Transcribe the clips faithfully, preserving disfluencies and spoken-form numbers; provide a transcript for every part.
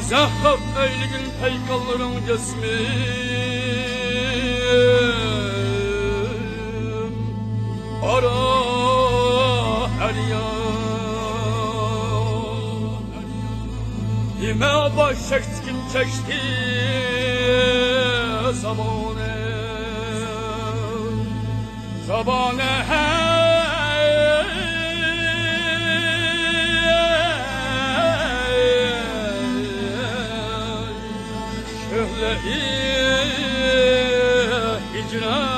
زەھەر ئەيلىگىن پەيكاللىرىڭ جىسمىم ئارا ھەر يان. نېمە باش چەكتىكىن چەكتى زامانە. زامانە ھەي، شۆھلە-ئى ھىجران.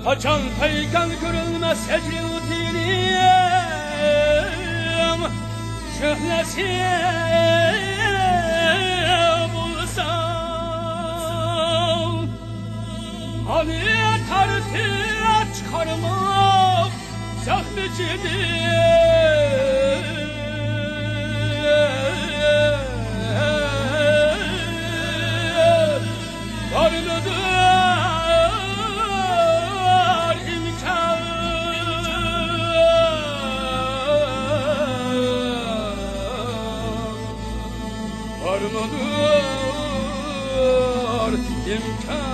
قاچان پەيكان كۆرۈلمەس ھىجرىي تېنىم، شۆھلەسى بولسا، قانى تارتىپ چىقارماق زەخمى چىدىم. بارمىدۇر ئىمكان، بارمىدۇر ئىمكان.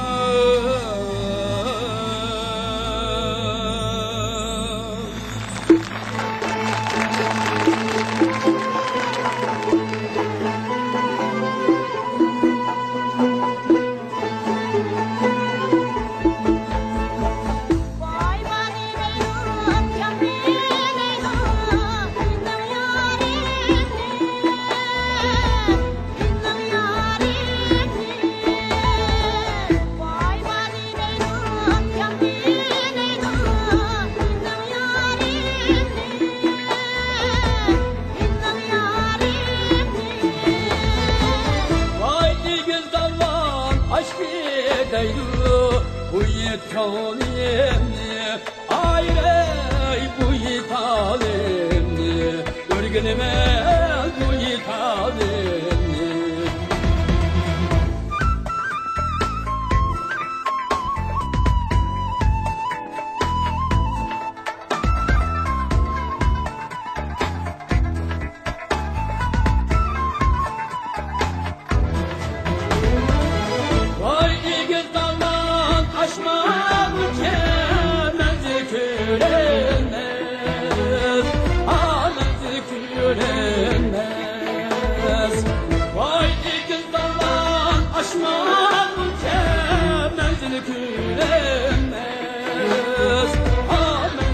ۋاي ئېگىز داۋان ئاشتى دەيدۇ بۇ يىت كۆڭلۈمنى. ئايرىي بۇ يىت ھالىمنى، ئۆرگىنىمەن بۇ يىت ھالىمنى. ۋاي ئېگىز دامان ئاشماق كەمەز كۆرۈنمەس، ئالىز كۆرۈنمەس. ۋاي ئېگىز دامان ئاشماق كەمەز كۆرۈنمەس، ئالىز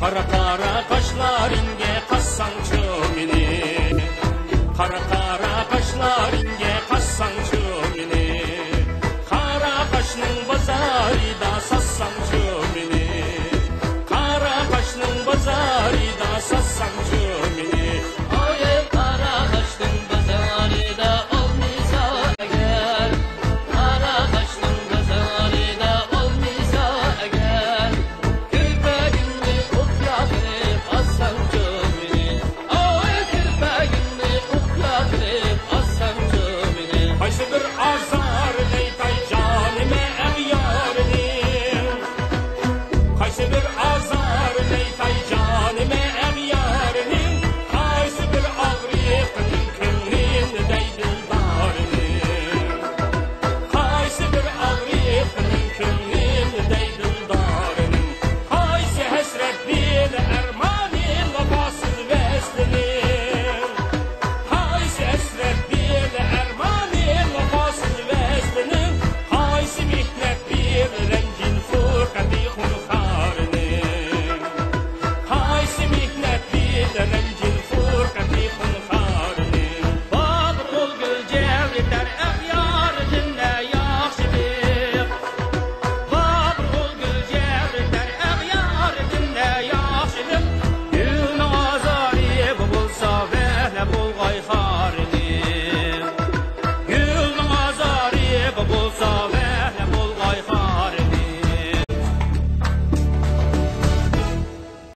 قارا قارا قاشلارىڭگە قاسساڭچۇ مېنى، قارا قارا قاشلارىڭگە قاسساڭچۇ مېنى، قارا قاشنىڭ بازارىدا ساتساڭچۇ مېنى، قارا قاشنىڭ بازارىدا ساتساڭچۇ